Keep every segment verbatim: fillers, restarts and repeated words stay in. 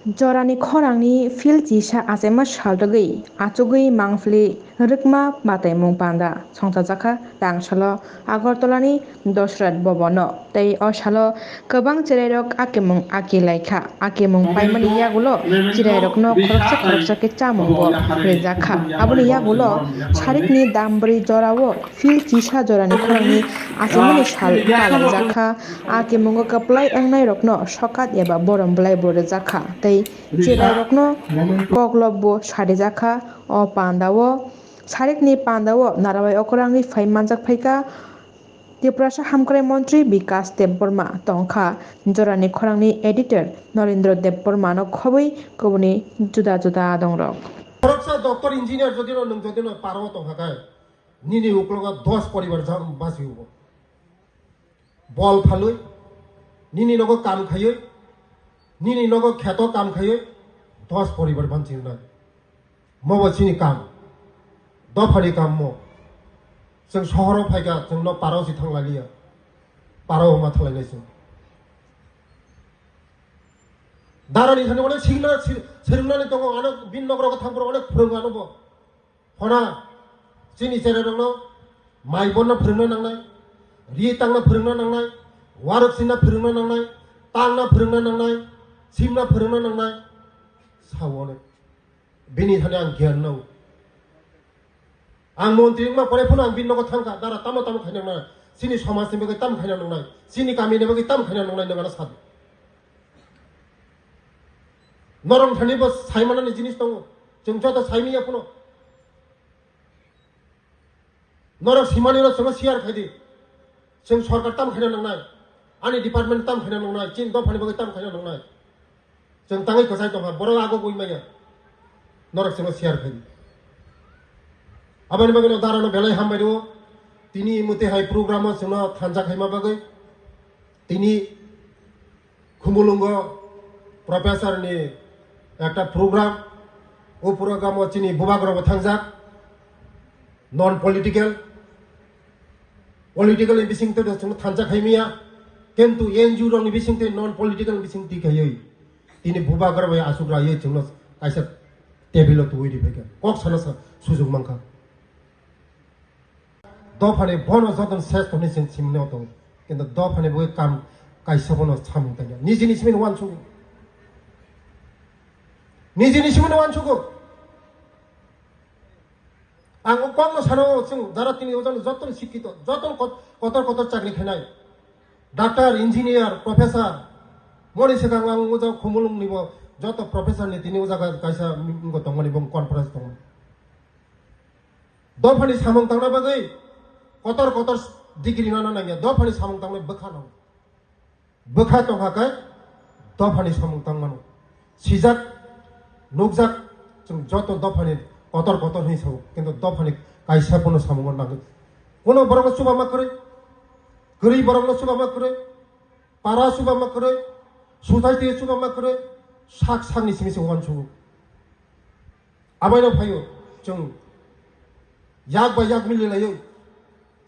Jorani khorangni phil chisa achaima sal rwgwi achugwi mangpili rwkma bataimung panda songchajakha tangsalo Agartalani Dosrat Bhavan-o. Tei o salo kwbang cherairok akimung aki laikha. Akimung paimani yagulo cherairokno khoroksa khoroksa khe chamungbo rijakha. Aboni yagulo sarikni dambri jorao phil chisa jorani khorangni achaimani sal palaijak kha. A kimungo kwplai wngnairokno sokat eba borom bwlaibo rwjak kha tei cherairokno koklopbo sarijak kha. O pandao, sarikni pandao Narabai Okorangwi phai manjak phaikha Tiprasa Hamkrai Montri Bikas Debbarma tongkha. Jorani khorangni editor Norendra Debbarmano khobwi kubuni juda juda adongrok. Khoroksa doctor, engineer jodino nwng jodino paro tongkha khe, nini uklogo dos poribar jam basi ubo. Bol phalwi, nini nogo kam khaiwi, nini nogo kheto kam khaiwi, dos poribar banchi rwnai. Mobo chini kam, dophani kam mo. Chwng sohoro phaikha, chwngno paro si thang lailiya. Paro ma thalainai chwng. Darani thani onek singna, sir-, swrwngnani tongo, ano bin nogrogo thangphuru onek phwrwngo ano bo. Hona, chini cherairokno mai borna phwrwngna nangnai, ri tangna phwrwngna nangnai, warok sinna phwrwngna nangnai, tangna phwrwngna nangnai, simna phwrwngna nangnai, sao onek. Bini thani ang giyan nao. Ang montri wngma pore phano ang bini nogo thangkha, dara tamo tamo khaina nangnai, chini somajni bagwi tamo khaina nangnai, chini kamini bagwi tamo khaina nangnai, nwng ano sadi. Norok thani bo saimanani jinis tongo. Chwng joto saimanya phano. Norok simani no chwngno share khaidi. Chwng sorkar tam khaina nangnai. Ani department tam khaina nangnai. Chini dophani bagwi tam khaina nangnai. Chwng tangwi kwchai tongkha. Borok ago gwi manya. Norok chwngno share khaidi. Aboni bagwi no darano belai hambai rwo. Tini mwtwi hai program o chwngno thansa khaima bagwi. Tini Khumulwngo professor ni ekta program, o program o chini bubagrabo thangjak, non political, political ni bising twi chwng thansa khaimiya, kintu N G O rok ni bising twi non political ni bising twi khaiwi tini bubagra bai aswk raiwi chwngno kaisa table o twiwi riphaikha, kok sana sa sujung mankha. Dophani bono jotono sres tongni chwng simino tongo. Kintu dophani bwkha kam kaisa bono samung tangya. Nijini simino uansugo. Nijini simino uansugo. Ang o kokno sano chwng jara tini o jani jotono sikito, jotono kot-, kotor kotor chakri khainai. Doctor, engineer, professor, moni swkang ang o jang Khumulwng nibo joto professor ni tini o jaga kaisa wngwi tongmani bo conference tongo. Dophani samung tangna bagwi kotor kotor degree nana nangya, dophani samung tangna bwkha nango. Bwkha tongkha khe dophani samung tangmano. Sijak, nukjak, chwng joto dophani kotor kotor hwnwi sao, kintu dophani kaisa phano samungo nangwi. Kono borokno chuba ma kwrwi, kwrwi borokno chuba ma kwrwi, para chuba ma kwrwi, society chuba ma kwrwi, sak sakni simi se uansugo. Abaino phaio chwng yak bai yak mili laio.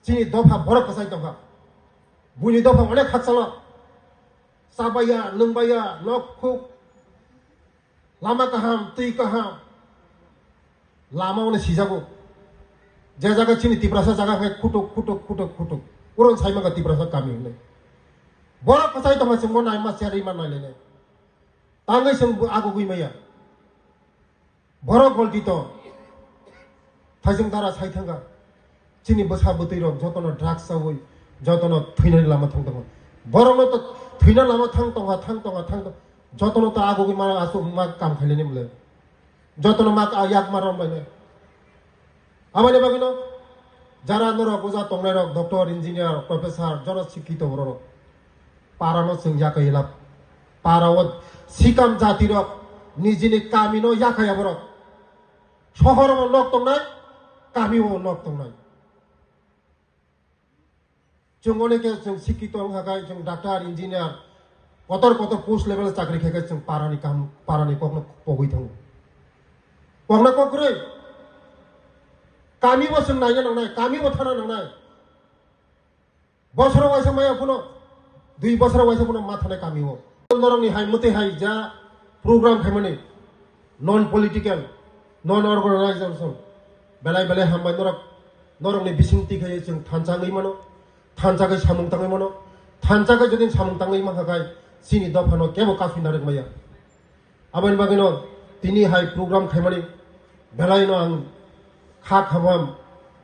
Chini dopha borok kwchai tongkha. Buini dopha onek hakchalo. Chabaiya, nwngbaiya, nok khuk, lama kaham, twi kaham. Lama ono sijago. Je jaga chini Tiprasa jaga khai khutuk, khutuk, khutuk, khutuk. Uron saimaka Tiprasa kami hwnwi. Borok kwchai tongkha chwngbo naima cherwi ma nailainai. Tangwi chwng bo agugwi maya. Borok golti to. Thaising dara sai thangkha. Chini bwsa bwtwi rok jotono drugs chawi, jotono thwinani lama thang tongo. Borokno to thwina lama thang tongkha, thang tongkha, thang tong-, jotono to agugwi ma aswk ma kam khainani mle. Jotono ma ka-, yak ma rom bai. Aboni bagwino jara norok uja tongnai rok, doctor, engineer, professor, joto sikkito borok rok. Parano chwng yakai lab. Parao sikam jati rok nijini kamino yakai aborok. Sohoro nok tongnai, kamio nok tongnai. Chwng oneke chwng sikkito wngkha khe chwng doctor, engineer, kotor kotor post level chakri khe khe chwng parani kam, parani kokno pogwi thango. Kokno kok kwrwi. Kamibo chwng naina nangnai, kamibo thana nangnai. Bosoro waisa maya phano, dui bosoro waisa phano ma thanai kamio. Norokni hai mwtwi hai ja program khaimani non political, non organization, belai belai hambai norok, norokni bisingtwi khe chwng thansa wngwi mano, thansa khe samung tangwi mano, thansa khe jodi samung tangwi mankha khai chini dophano kebo kasui narwk maya. Aboni bagwino tini hai program khaimani belaino ang kha khamam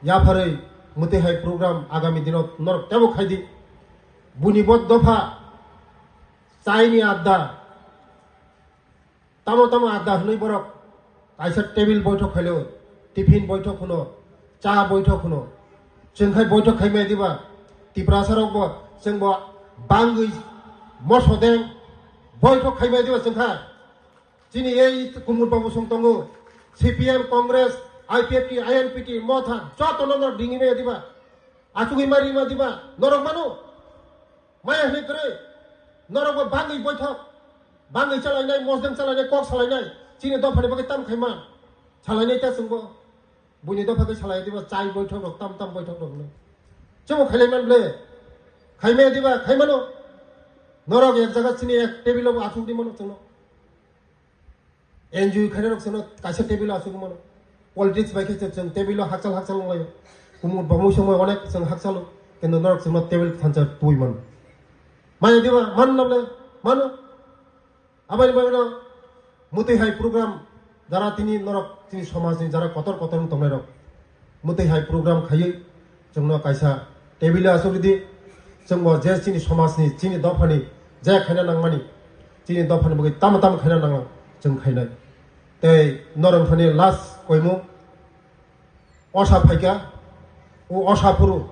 yapharwi mwtwi hai program agami dino norok tebo khaidi. Buni bo dopha chaini adda, tamo tamo adda hwnwi borok kaisa table boithok khailo, tiffin boithok hwno, cha boithok hwno. Chwng khai boithok khaimaya diba? Tiprasa rokbo chwngbo bangwi mosodeng boithok khaimaya diba chwng khai? Chini ei Kumut Babu song tongo, C P M, Congress, I P F T, I N P T, Motha, joto no norok dingwi maya diba? Achugwi mari ma diba? Norok mano? Maya hwnwi kwrwi? Norok bo bangwi boithok, bangwi chalainai, mosdeng chalainai, kok salainai, chini dophani bagwi tam khaima salainai ta chwngbo. Buini dopha khe salai diba chai boithok rok, tam tam boithok rok no. Chemo khailai man ble? Khaimaya diba? Khaimano? Norok ek jaga chini ek table o achuk di mano chwngno. N G O khainai rok chwngno kaisa table o achuk mano. Politics bai khe chwng table o hakchal hakchal wnglaio. Kumut bamwi songbai onek chwng hakchalo. Kintu norok chwngno table thansa twi mano. Maya diba? Man namle? Mano? Aboni bagwino mwtwi hai program jara tini norok chini somajni jara kotor kotor wng tongnai rok mwtwi hai program khaiwi chwngno kaisa table o asuk ridi. Chwngbo je chini somajni, chini dophani je khaina nangmani, chini dophani bagwi tamo tamo khaina nango chwng khainai. Tei norok thani last koimung osa phaikha, o osa phuru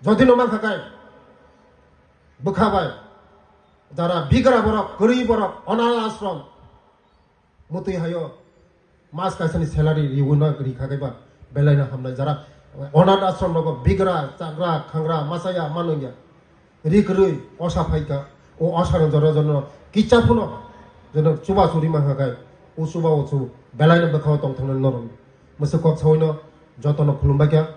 jodi no mankha kai bwkha bai jara bigra borok, kwrwi borok, onath ashram, mwtwi haio mas kaisani salary riwi no rikha kaiba belaino hamnai. Jara onath ashram rogo bigra, chagra, khangra, machaya, manungya, ri kwrwi osa phaikha, o osa no jora jora no kicha phano jeno chuba churi mankha kai, o chuba o chu belaino bwkhao tongthoknai norok. Mwswk kok sawi no jotono khulumbai kha.